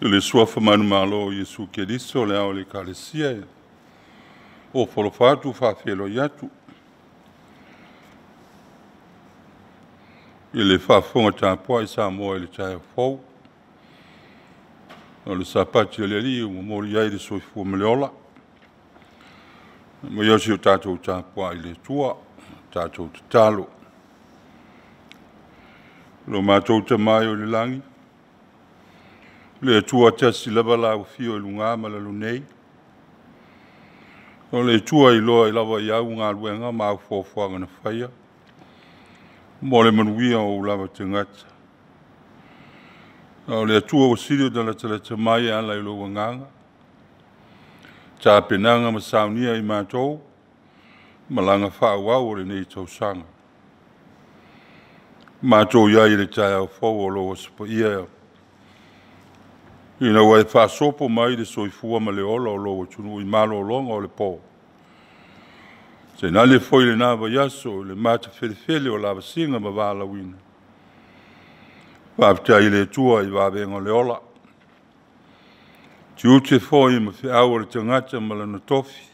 I le suafa manumalo o Iesu Keriso le ao o le Ekalesia, e ofo alofa atu, faafeiloai atu i le faafofoga tapuai Samoa i le taeao fou. O le Sapati a le Alii ua momoli ai le soifua ma le ola. Aumai si o tatou tapuai i le Atua, tatou tatalo. Lo matou Tama e i le lagi, le Atua tasi lava lau afio i luga ma lalo nei, o le Atua e iloa lava i au galuega ma au foafoaga na faia, mo le manuia o ou lava tagata. A o le Atua ua sili ona latalata mai e ala i lou Agaga, tapenaga ma saunia i matou, malaga faaauau o lenei tausaga. Matou i ai i le taeao fou o lou Aso Paia, ina ua e faasopo mai le soifua ma le ola o lou atunuu i malologa o le po. Tainane foi lena vaiaso i le matafelefele o lavasiga ma valaauina. Faafetai i le Atua i vavega o le ola, tiute foi ma feau o le tagata ma lona tofi,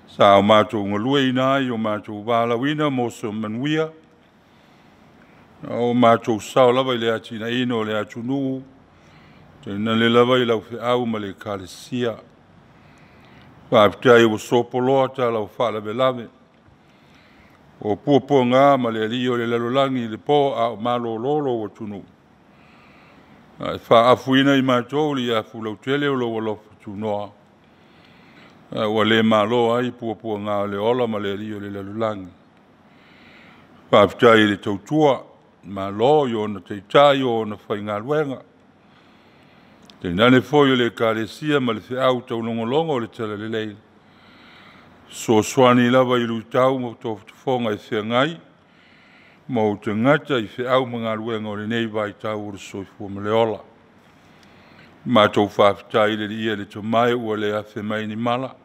sa o matou galueaiina ai o matou valaauina mo se manuia, a o matou sao lava i le atinaeina o le atunuu, tainane lava i lau feau ma le Ekalesia. Faafetai ua sopoloa tala o faalavelave, o puapuaga ma le alii o le lalolagi i le po a o malolo lou atunuu, ae faaafuina i matou le iafulautele o lou alofa tunoa, ae ua le malo ai puapuaga o le ola ma le alii o le lalolagi. Faafetai i le tautua Malo i ona taitai o ona faigaluega, tainane foi o le Ekalesia ma le feau taulogologo o le Talalelei, fesoasoani lava i luitau ma tofotofoga e feagai ma ou tagata i feau ma galuega o lenei vaitau o le soifua ma le ola. Matou faafetai i le Alii e le Tama ua le afe mai ni mala,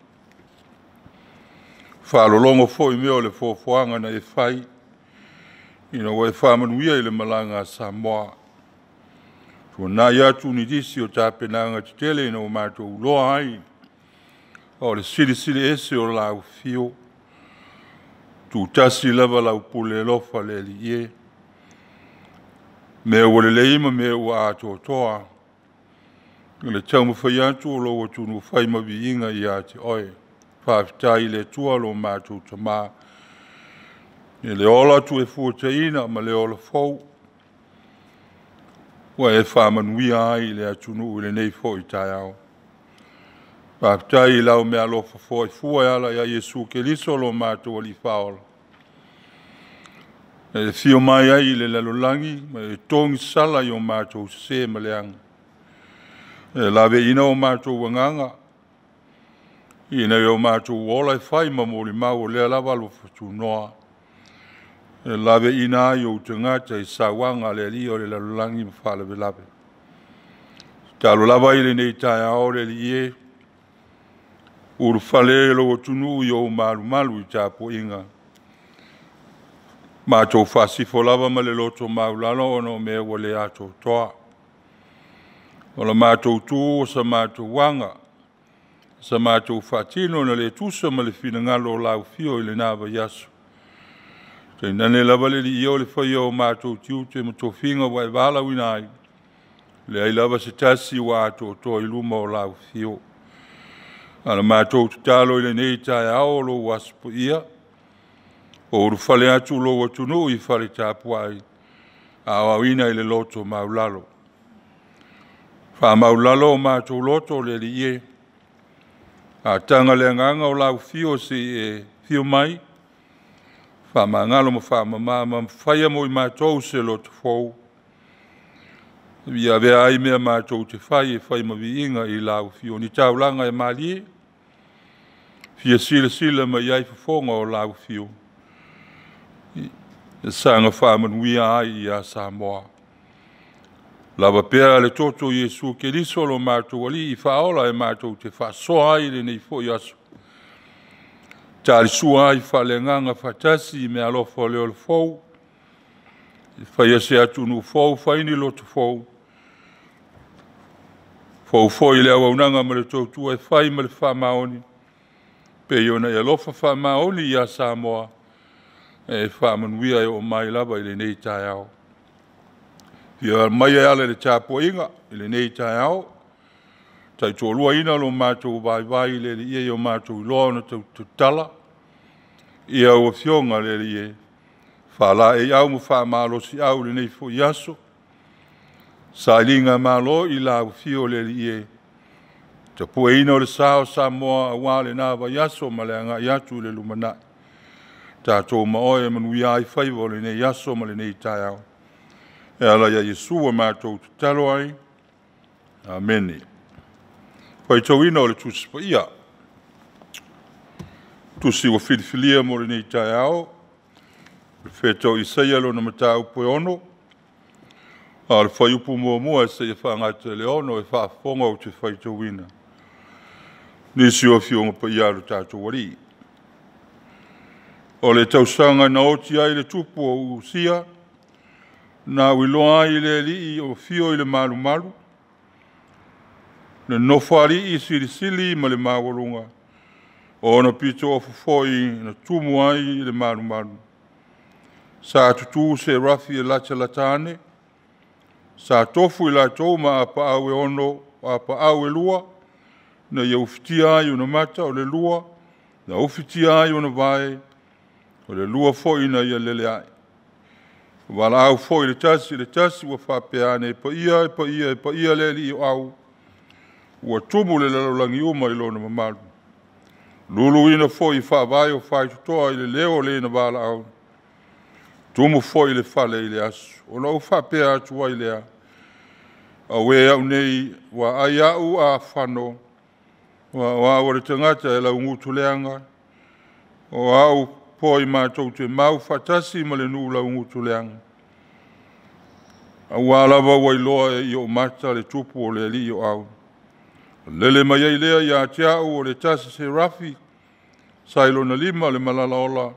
faalologo foi mea o le foafoaga na e fai, ina ua e faamanuia i le malaga a Samoa. Tuanai atu nisi o tapenaga tetele ina ua matou iloa ai o le silisili ese o lau afio, tutasi lava lau pule alofa le Alii e, mea ua lelei ma mea ua atoatoa, i le taumafai atu o lou atunuu fai ma viiga ia te oe. Faafetai i le Atua lo matou Tama, i le ola tuefuataina ma le ola fou, ua e faamanuia ai i le atunuu i lenei foi taeao. Faafetai i lau meaalofa foaifua e ala ia Iesu Keriso lo matou Alii Faaola, na e afio mai ai i le lalolagi ma e togisala i o matou sese ma leaga, e laveaiina o matou agaga, ina ia o matou ola e fai ma molimau o lea lava alofa tunoa, e laveaiina ai ou tagata i sauaga a le alii o le lalolagi ma faalavelave. Tatalo lava i lenei taeao le Alii e, ulufale e lou atunuu i ou malumalu i tapuaiga, matou faasifo lava ma le loto maualalo ona o mea ua le atoatoa. O le matou tu o sa matou aga, sa matou faatino na le tusa ma le finagalo o lau afio i lena vaiaso. Tainane lava le Alii o le faia o matou tiute ma tofiga ua e valaauina ai, leai lava se tasi ua atoatoa i luma o lau afio. A o le matou tatalo i lenei taeao o lou Aso Paia, o ulufale atu lou atunuu i fale tapuai, aoaoina i le loto maualalo. Faamaualalo o matou loto le Alii e, ataga le agaga o lau afio se i e afio mai, faamagalo ma faamama ma faia mo i matou se loto fou, ia avea ai mea matou te fai e fai ma viiga i lau afio. Ni taulaga e malie, fia silasila mai ai fofoga o lau afio, e saga faamanuia ai ia Samoa. Lava pea le toto o Iesu Keriso lo matou Alii faaola e matou te faasoa ai i lenei foi aso, talisua ai faaleagaga faatasi i meaalofa o le ola fou, e faia se atunuu fou, fai ni loto fou, Fou foi le auaunaga ma le tautua e fai ma le faamaoni, pei ona e alofa faamaoni ia Samoa, e faamanuia e oo mai lava i lenei taeao. Ia mai e ala i le tapuaiga i lenei taeao, taitoaluaina lo matou vaivai i le Alii e, ia o matou iloa ona tautala ia au Afioga le Alii e, faalaeiau ma faamalosiau i lenei foi aso, sailiga malo i lau afio le Alii e, tapueina o le sa o Samoa aua lena vaiaso ma le agai atu i le lumanai. Tatou ma oe e manuia ai faiva o lenei aso ma lenei taeao. E ala ia Iesu ua matou tatalo ai. Amene. Faitauina o le Tusi Paia. Tusi ua filifilia mo lenei taeao, Profeta o Isaia lona mataupu e 6, a o le fuaiupu 1 seia faagata i le 6, e faafofoga ou te faitauina. Nisi o Afioga Paia a lo tatou Alii. O le tausaga na oti ai le tupu o Usia, na auiloa ai i le Alii o afio i le malumalu, le Nofoalii silisili ma le maualuga, o ona pitoofu foi na tumu ai i le malumalu. Sa tutu serafi e latalata ane, sa tofu i latou ma apaau e 6, o apaau e 2 na ia ufitia ai ona mata, o le 2 na ufitia ai ona vae, o le 2 foi na ia lele ai. Valaau foi le tasi i le tasi ua faapea ane, e paia, e paia, e paia le Alii o Au, ua tumu le lalolagi uma i lona mamalu. Luluina foi i faavae o faitotoa i le leo o le na valaau, tumu foi le fale i le aso. Ona ou faapea atu ai lea, auē au nei, ua ai au a fano, aua o au o le tagata e laugutu leaga, o au foi matou te mau faatasi ma le nuu laugutu leaga, aua lava ua iloa i ou mata le tupu o le Alii o Au. Lele mai ai lea ia te au o le tasi serafi sa i lona lima le malala ola,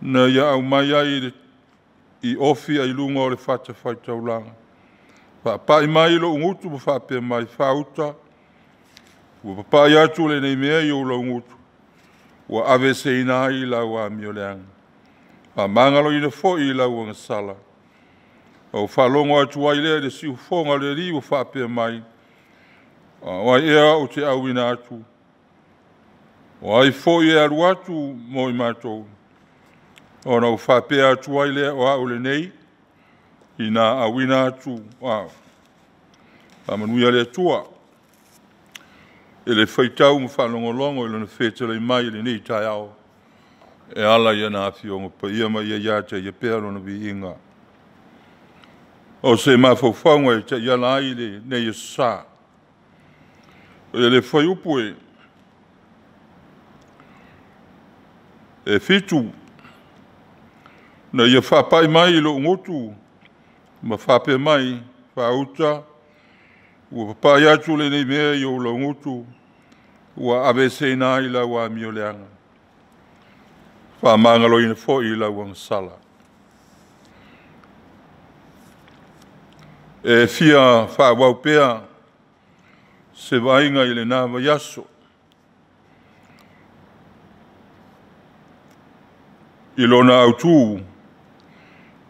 na ia aumai ai i ofi ai luga o le fatafaitaulaga. Faapai mai i lou gutu ma faapea mai, faauta, ua papai atu lenei mea i ou laugutu, ua aveeseina ai lau amioleaga, faamagaloina foi i lau agasala. Ou faalogo atu ai lea i le siufofoga o le Alii ua faapea mai, o ai ea ou te auina atu? O ai foi e alu atu mo i matou? Ona ou faapea atu ai lea, o au lenei, ina auina atu au. Faamanuia le Atua i le faitau ma faalogologo i Lona fetalai mai i lenei taeao, e ala i ana Afioga Paia ma ia ia te Ia pea Lona viiga. O se mafaufauga e taiala ai lenei aso sa, o le fuaiupu e 7, na ia faapai mai i lou gutu ma faapea mai, faauta, ua papai atu lenei mea i ou laugutu, ua aveeseina ai lau amioleaga, faamagaloina foi i lau agasala. E fia faaauau pea se vaaiga i lena vaiaso, i lona autu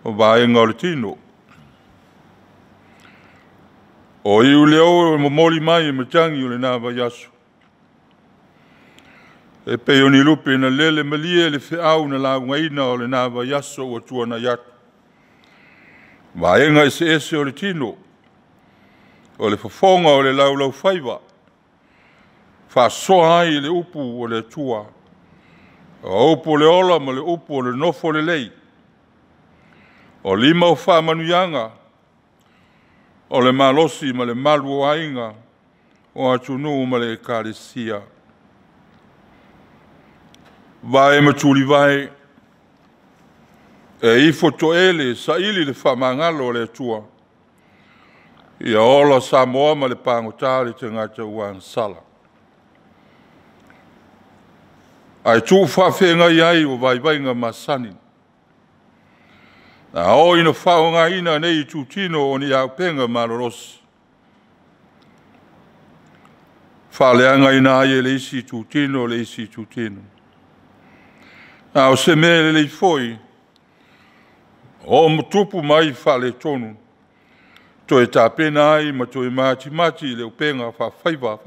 o vaega o le tino. O iuleo e momoli mai e matagi o lena vaiaso, e pei o ni lupe na lele malie le feau na laugaina o lena vaiaso ua tuanai atu. Vaega eseese o le tino, o le fofoga o le laulaufaiva, faasoa ai le upu o le Atua, o upu o le ola ma le upu o le nofo lelei. O lima o faamanuiaga, o le malosi ma le malu o aiga, o atunuu ma le Ekalesia. Vae ma tulivae, e ifo toele saili le faamagalo o le Atua, ia ola Samoa ma le pagota le tagata ua agasala. Ae tuu faafeagai ai o vaivaiga masani. A oo ina faaaogaina nei itutino o ni auupega malolosi, Faaleagaina ai e le isi itutino le isi itutino. A o se mea lelei foi, o tupu mai faaletonu, toe tapena ai ma toe matimati i le upega faafaiva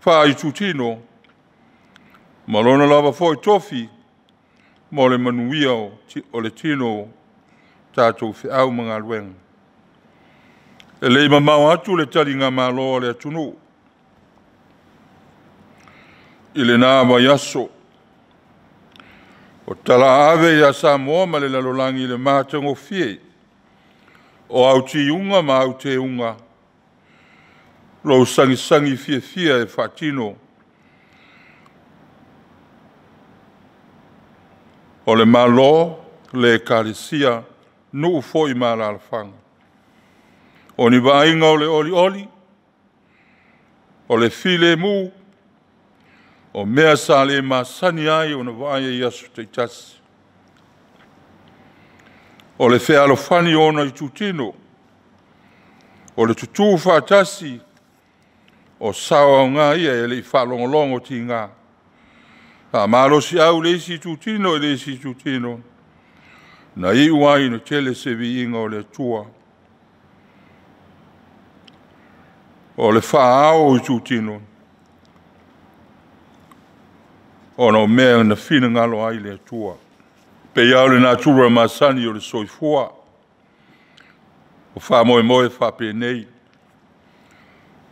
faaitutino, ma lona lava foi tofi mo le manuia o le tino o tatou feau ma galuega. E le i mamao atu le taligamalo a le atunuu i lena vaiaso, o tala ave ia Samoa ma le lalolagi le matagofie o au tiuga ma au teuga, lou sagisagi fiafia e faatino o le Malo, le Ekalesia, nuu foi ma alaalafaga. O ni vaaiga o le olioli, o le filemu, o mea sa le masani ai ona vaaia i aso taitasi. O le fealofani o ona itutino, o le tutu faatasi, o sao aoga ia e le i faalogologo tiga. Faamalosiau le isi itutino i le isi itutino, na iu ai ina tele se viiga o le Atua. O le faa-ao o itutino, ona o mea na finagalo ai le Atua. E pei lava o le natura masani o le soifua, o faamoemoe faapenei,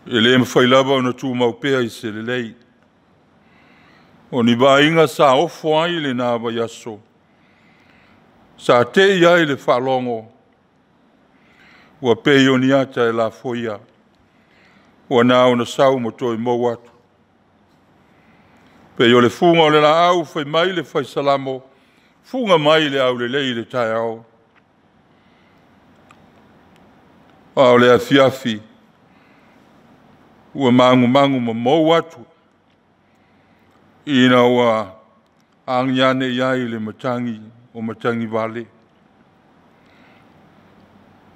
e le mafai lava ona tumau pea i se lelei. O ni vaaiga sa ofo ai lena vaiaso, sa tei ai le faalogo, ua pei o ni ata e lafoia, ua na ona sau ma toe mou atu. Pei o le fuga o le laau fai mai le fai Salamo, fuga mai le aulelei i le taeao, a o le afiafi ua magumagu ma mou atu, ina ua agi ane i ai le matagi o matagivale.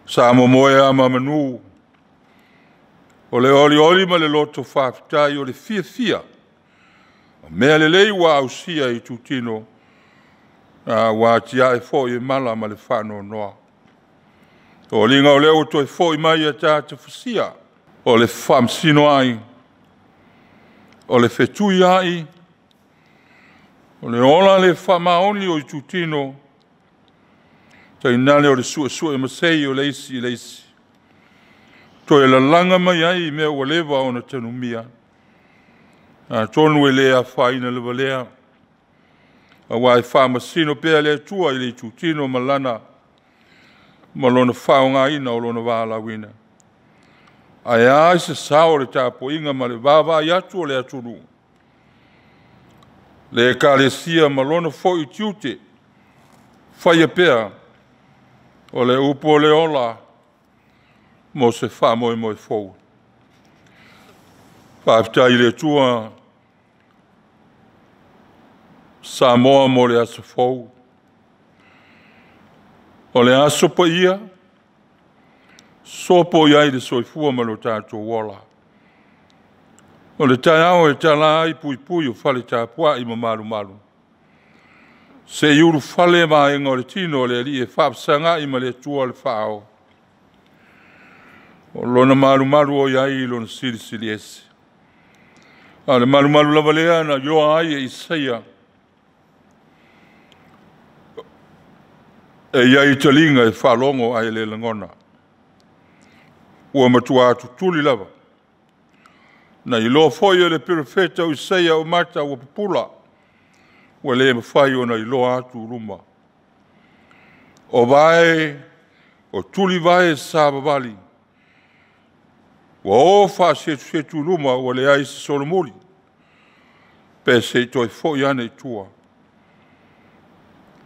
Sa momoe lava ma manu, o le olioli ma le loto faafetai, o le fiafia, o mea lelei ua ausia e itutino, a ua atiae foi e mala ma le faanoanoa. O foliga o lea ua toe foi mai ataata fasia, o le faamasinoai, o le fetuiai, o le ola le faamaoni o itutino, tainane o le suesue masei o le isi i le isi, toe lalaga mai ai mea ua leva ona tanumia, atonu e le afaina lava lea, aua e faamasino pea le Atua i le itutino ma lona faaaogaina o lona valaauina. Ae a se sao o le tapuaiga ma le vaavaai atu o le atunuu, le Ekalesia ma lona foi tiute, faia pea o le upu o le ola mo se faamoemoe fou. Faafetai i le Atua Samoa mo le aso fou. O le aso paia, sopo i ai le soifua ma lo tatou ola. O le taeao e tala ai puipui o fale tapuai ma malumalu, se i ulufale vaega o le tino o le Alii e faafesagai ma le Atua o le faaao. O lona malumalu o i ai i lona silisili ese. A o le malumalu lava lea na iloa ai e Isaia, e i ai taliga e faalogo ae le lagona. Ua matua tutuli lava. Na iloa foi e le perofeta o Isaia o mata ua pupula, ua le mafai ona iloa atu i luma. O vae, o tulivae savavali, ua o faasetusetu i luma ua leai se solomuli, pe se i toe foi ane i tua.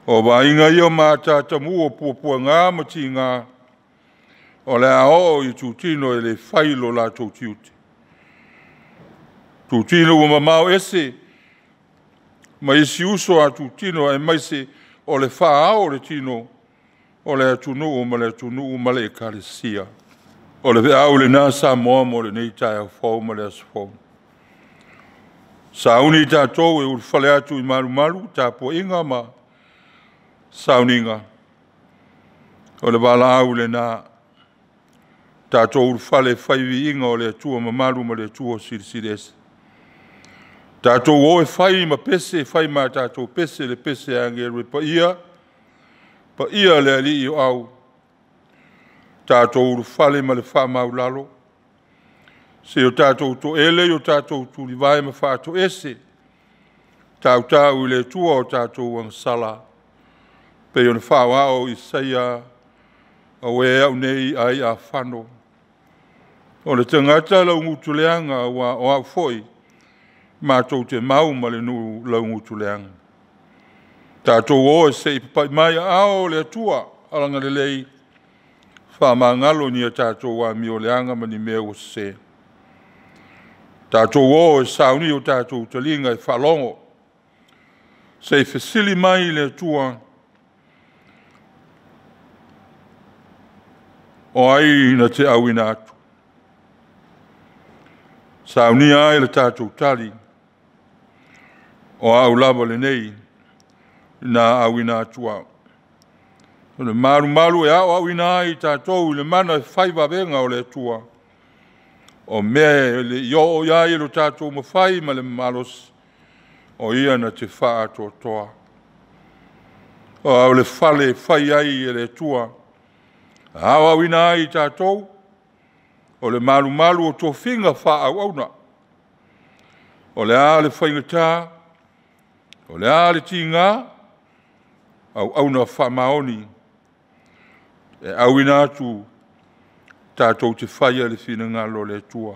O vaaiga ia ma atatamu o puapuaga ma tiga, o le a oo i itutino e le fai lo latou tiute. Itutino ua mamao ese ma isi uso a itutino aemaise o le faa-ao o le tino o le atunuu ma le atunuu ma le Ekalesia. O le veau lenā Samoa mo lenei taeao fou ma le aso fou. Sauni tatou e ulufale atu i malumalu, tapuaiga ma sauniga. O le valaau lenā, tatou ulufale e fai viiga o le Atua mamalu ma le Atua silisili ese. Tatou o e fai ma pese, fai ma tatou pese le pese a agelu e paia, paia le Alii o au. Tatou ulufale ma le faamaulalo, se o tatou toele i o tatou tulivae ma faatoese, tautau i le Atua o tatou agasala, pei ona faaoao Isaia, auē au nei ai afano. O le tagata laugutuleaga, aua o au foi matou te mau ma le nuu laugutuleaga. Tatou o e se i papai mai aao o le Atua agalelei, faamagalo ni a tatou amioleaga ma ni mea ua sese. Tatou o e sauni o tatou taliga e faalogo, se i fesili mai le Atua, o ai na te auina atu? Saunia ai le tatou tali, o au lava lenei na auina atu au. O le malumalu e aoaoina ai tatou i le mana e fai vavega o le Atua, o mea e le i oo i ai lo tatou mafai ma le malosi, o Ia na te faaatoatoa. O le fale e fai ai e le Atua, e aoaoina ai tatou, o le malumalu o tofiga faaauauna. O le a le faigata, o le a le tiga, auauna faamaoni e auina atu tatou te faia le finagalo o le Atua.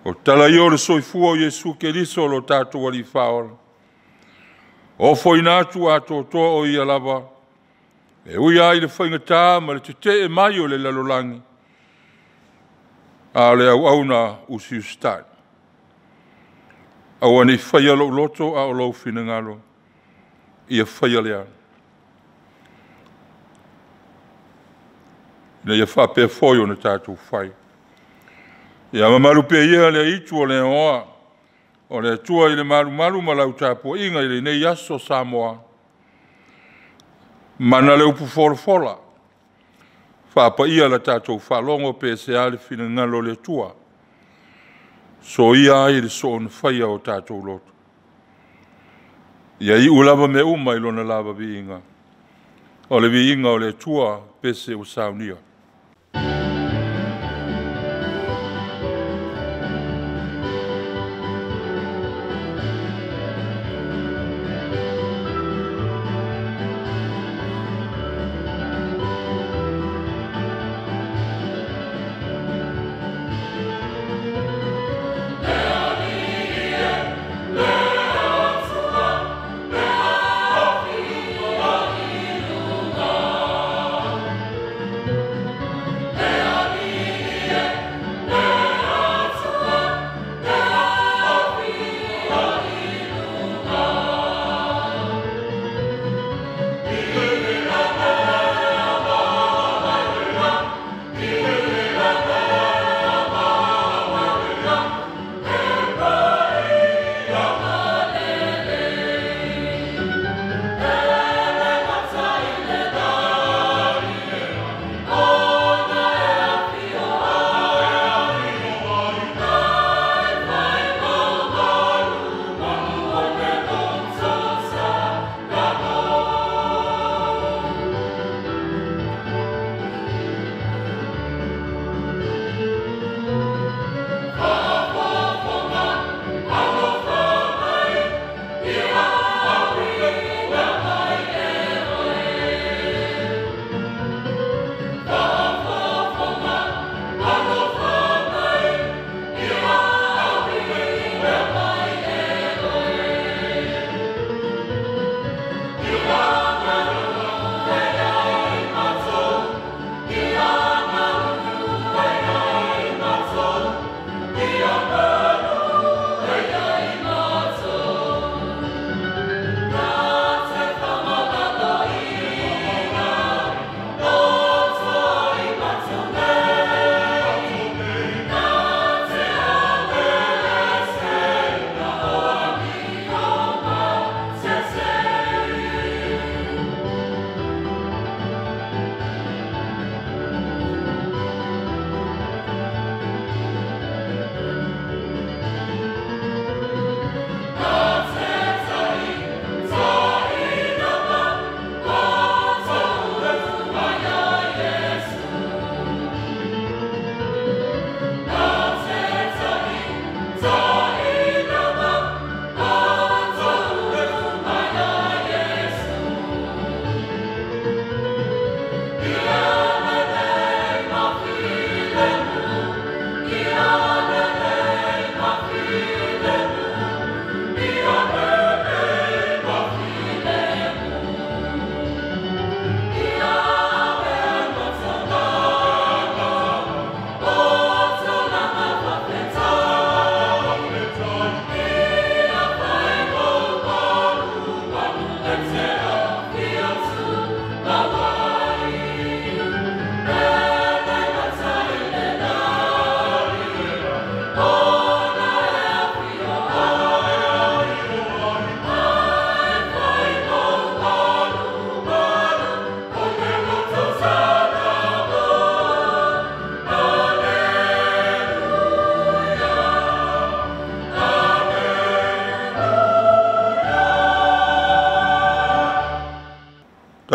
O tala ia o le soifua o Iesu Keriso lo tatou Alii Faaola, ofoina atu atoatoa o Ia lava, e ui lava i le faigata ma le tetee mai o le lalolagi, a o le auauna usiusitai. Aua ne i faia lou loto a o lou finagalo, ia faia lea. Ina ia faapea foi ona tatou fai. Ia mamalu pea ia le aitu o le aoa o le Atua i le malumalu ma lau tapuaiga i lenei aso Samoa. Mana le upu folafola, faapaia la tatou faalogo pe sea le finagalo o le Atua. Soia ai le soona faia o tatou loto. Ia iu lava mea uma i lona lava viiga. O le viiga o le Atua pese ua saunia.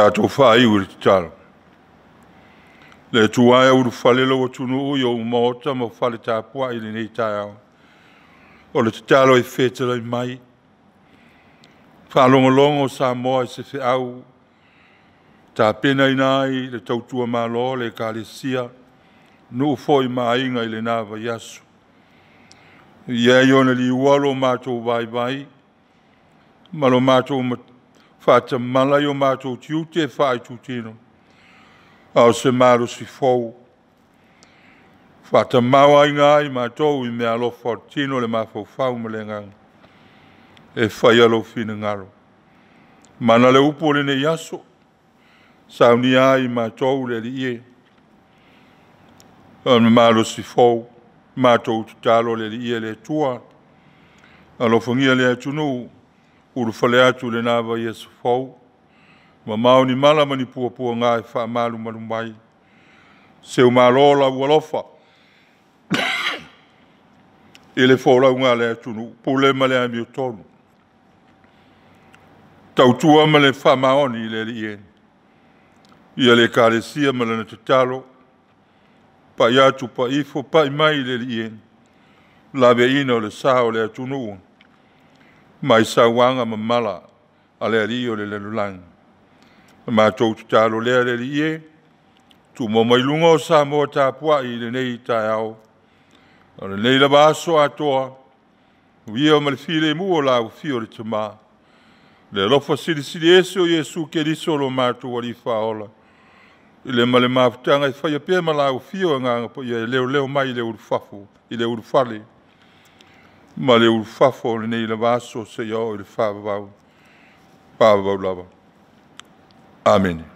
Tatou faaiu i le tatalo. Le Atua e ulufale lou atunuu i ou maota ma fale tapuai i lenei taeao. O le tatalo e fetalai mai, faalogologo Samoa i se feau, tapenaina ai le tautua malo le Ekalesia, nuu foi ma aiga i lena vaiaso. Ia i ona liua lo matou vaivai ma lo matou faatamala i o matou tiute faaitutino, a o se malosi fou, faatamaoaiga ai matou i meaalofa o le tino, le mafaufau ma le agaga, e faia lou finagalo. Mana le upu o lenei aso, saunia ai matou le Alii e, o le malosi fou, matou tatalo le Alii e le Atua, alofagia le atunuu, ulufale atu i lena vaiaso fou, mamao ni mala ma ni puapuaga e faamalumalu mai. Seumalo lau alofa i le folauga a le atunuu, pule ma le amiotonu, tautua ma le faamaoni i le Alii e. Ia le Ekalesia ma lana tatalo, pai atu pai ifo, pai mai i le Alii e, laveaiina o le sa o le atunuu mai sauaga ma mala a le alii o le lalolagi. O le matou tatalo lea le Alii e, tumua mai luga o Samoa tapuai i lenei taeao, o lenei lava aso atoa, manuia ma le filemu o lau afio le Tama, le alofa silisili ese o Iesu Keriso lo matou Alii Faaola, i le ma le mafutaga e faia pea ma lau afio Agaga Paia e leoleo mai i le ulufafo, i le ulufale ma le ulufafo o lenei lava aso seia oo i le faavavau, faavavau lava. Amene.